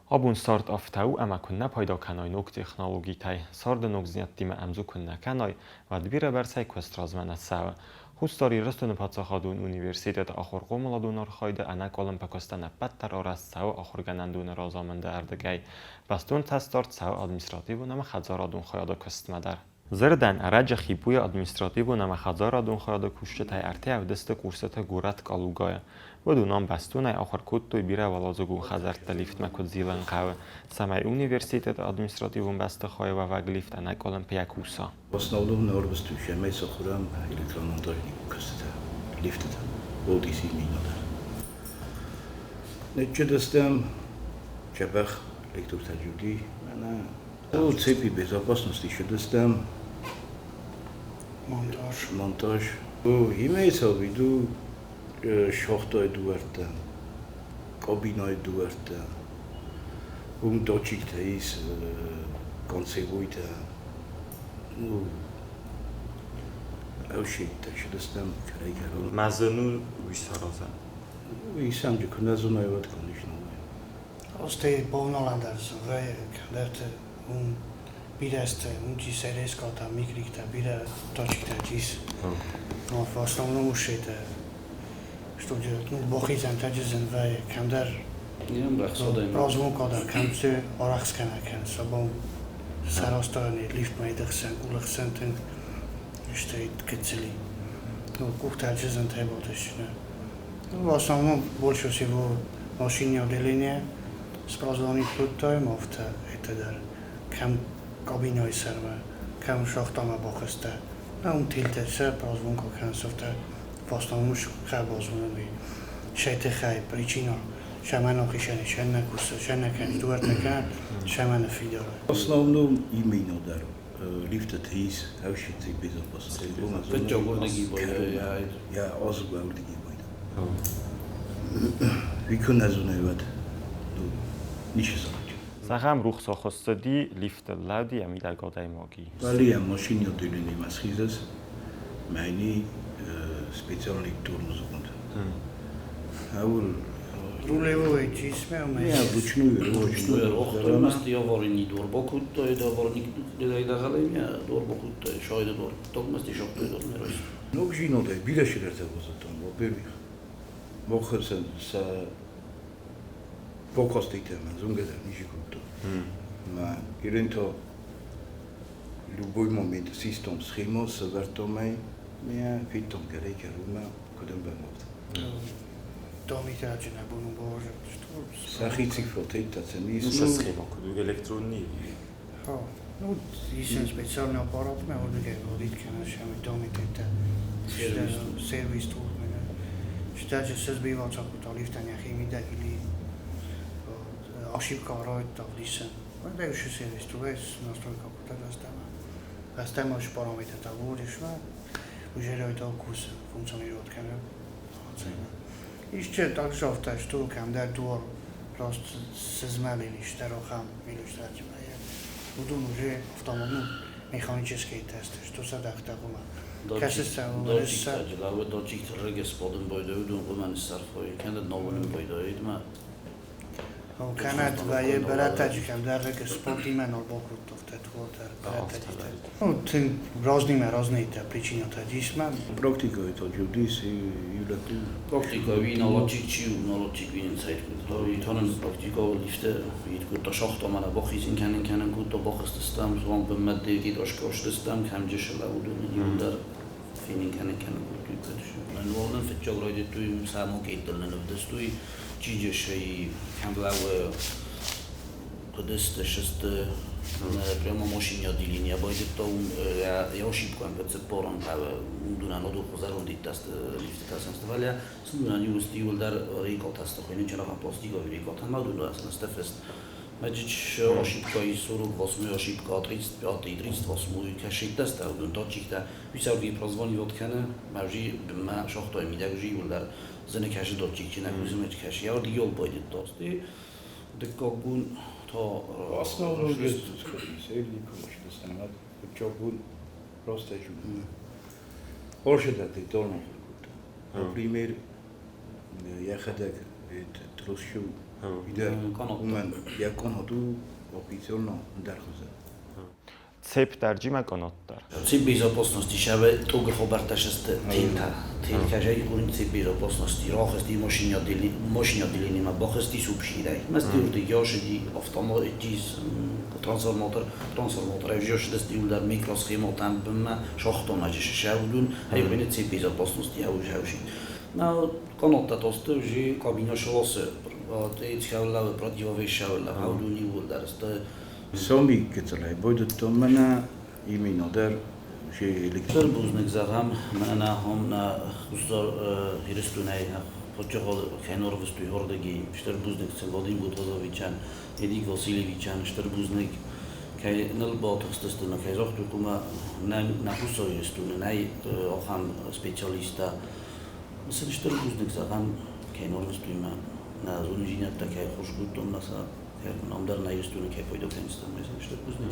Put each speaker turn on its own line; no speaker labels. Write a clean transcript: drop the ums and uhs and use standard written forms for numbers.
Абон цард афтӕ у, ӕмӕ куыннӕ пайда кӕной ног технологитӕй, царды ногдзинӕдтимӕ ӕмдзу куыннӕ кӕной, уӕд бирӕбӕрцӕй куыст размӕ нӕ цӕуы. Хуссар Ирыстоны паддзахадон университеты ахуыр-хъомыладон архайды ӕнӕкъуылымпы куыстӕн ӕппӕт дӕр арӕзт цӕуы ахуыргӕнӕндоны разамынды ӕрдыгӕй. Бӕстон цӕстдард цӕуы административон ӕмӕ хӕдзарадон хайады куыстмӕ дӕр. Дзырдӕн, ӕрӕджы ХИПУ-йы административон ӕмӕ хӕдзарадон хайады кусджытӕй ӕртӕ ӕвдысты курсыты горӕт Калугайы. Уыдон ам бӕстонӕй ахуыр кодтой бирӕуӕладзыгон хӕдзӕртты лифтмӕ куыд зилын хъӕуы, цӕмӕй университеты административон бӕстыхайы уӕвӕг лифт ӕнӕкъуылымпыйӕ куса.
В основном норвыстущемӕй сахурам электромонтажник куыстытӕ, лифтытӕ, OTC минотӕ. Ныччыдыстӕм Чабӕх электротӕджуди, мӕнӕ цепи безопасности щедыстӕм.
Монтаж.
Монтаж. Имеется в виду шахтай дуӕрттӕ, кабинай дуӕрттӕ, уым датчиктӕ ис, концевойтӕ, ну, ӕвсидтӕ щедыстӕм кӕрӕй-кӕрон.
Мӕ зын у уый саразӕн.
Уый сӕм куы нӕ зонай, уӕд, конечно.
Остей бовналандӕр кӕмдӕрты уым бирӕ сты, уым чи серескалта, микрикта, бирӕ точкитӕ ис. Но в основном уж это, что делать, ну, бохизӕн таджизен вӕййы, кӕмдӕр прозвонка дӕр кӕм цы арӕхсгӕнӕ кӕн, сабон сарӕзта лифтмӕ идыхсӕн, къулыхсӕн тынг, стӕй гыццыли. Ну, къухтӕджызен тайботысты. Ну, в основном больше всего машинное отделение спрозвонить кодтаем, афтӕ это дӕр кӕм кабинӕйы сӕрмӕ, кӕм шахтамӕ бахызтӕ. Уым тилтӕ сӕ прозвонка кӕнынц, афтӕ в основном хӕ базонын сӕ тыххӕй причина сӕмӕн ахицӕн сӕ нӕ кусы, сӕ нӕ кӕны, дуӕрттӕ кӕнӕ сӕмӕ ныффидар.
В основном именно дӕр лифтыты ис ӕвсидты безопасности. Я озгуӕрдыги бойда. Викон ӕзунӕвӕд ничи зонች.
Цахӕм рухс ахуыссыди лифты лӕуди ӕмидӕг адӕймаги?
Валия машине отделение схизес, мӕни специальный тормоз гунд. Аул
Рулевой чисме,
Я вручную,
Вручную рохтоймаст яварини дорбокуттой, даварник дайдагалемя дорбокуттой, шойда дор, тогмасти шохтой дор мерос.
Ну, жинодай, бирӕ шидӕртӕ базыдтон, во-первых, мохӕцӕн сӕ бокаститӕ мӕ зонгӕ дӕр ничи кодта. Мӕ иринто любой момент систом схема сӕвӕрдтон ӕй, мӕ федтон кӕрӕй-кӕронмӕ, куыд ӕмбӕлы.
Домитаджы нӕ бон у бавӕрд.
Сӕхи цифротӕ цӕмис.
Ну, схема куыд у электронный?
Ну, исен специальный аппарат, мӕ уырдыгӕй водит кӕнӕ сӕм домитетӕ. Сервис тур. Считайте, сбиваться куда лифта не химида или ошибка ройта в лисе. Да еще сервис тур, настройка куда достама. Достама уж параметр того решила. Уже ройта курс функционирует кӕнӕ. Еще также что кӕмдӕр дуар просто сызмӕлили, штарохам иллюстрация. Уыдон уже автомобиль механический тест, что садахта гума. Кӕсыцӕ,
Датчик датчик регесподын бойдойдун гумен сарфой, кенdet новын бойдойдма.
Канад вайе бератаджи кӕмдӕр регеспод имен орбокуттов тетвотер бератаджи. Ну, тынг разными разные причины тадисма.
Практика это джудис и юлаку.
Практика ви наладчик чи наладчик вин сайт кут. Тонен практика лифте иткут шахта мана бохизин кенен кенен кут бохистам звон беммеддеги дошкоштистам кемджешела удун юлдар финин кенен кенен кут кут. Нуолнен фитчогройдитуй самокейтелнен вдестуй чиджешей кемблауе кудысты шесты прямо машине отделение байдыдта я ошибку МПЦ порон ундунан одухо зарондиттаст лифтитасенстваля сндунан юсти юлдар рикотаст хойнен чарахан пластиго рикотан мадуна стефест Меджич ошибка и 48 ошибка 35 38 кашиттаст удун датчикта висавги прозвонивот кана мажи ма шохтой мидагжи юлдар зене каши датчик чи накузимеч каши я дигол байдыдтасти дыккаг бон та
Основной сервис чогун просто жу. Оршедати толно. Например, йӕхӕдӕг тросшу Уый дӕр уымӕн йӕ къонот у официально ӕндӕр хуызы.
Цепь дӕр ма къонот дӕр.
Цепь безопасности шаве тогр хабарташест тилта. Тилка жай гурин цепь безопасности. Рахести машине отделение, машине отделение ма бахести субширай. Масти урды яшеди автомат джиз трансформатор, трансформатор яшедести улдар микросхема там бма шахтона жиш шавдун. Хай гурин цепь безопасности хау шауши. На канатта тосты уже кабина шолосы. Тейц хаула противовес шаула хаудуни улдар.
Соми кецалай бойдут мана именно дӕр уже электр.
Стыр бузныг зӕгъӕм мӕнӕ хом нӕ Хуссар Ирыстонӕй Поджохол Хенорвстуй хордӕги, стыр бузныг сын Вадим Бутазовичӕн, Эдик Васильевичӕн, стыр бузныг кӕй ныл батыхстысты, нӕ кӕй загътой, ома нӕ нӕ Хуссар Ирыстоны нӕй ахӕм специалисттӕ. Сын стыр бузныг зӕгъӕм, кӕй норвстуймӕ нӕ зонындзинӕдтӕ кӕй хорз кодтон, нӕ сӕ кӕй ам дӕр нӕ Ирыстоны кӕй пайда кӕныстӕм, сын стыр бузныг.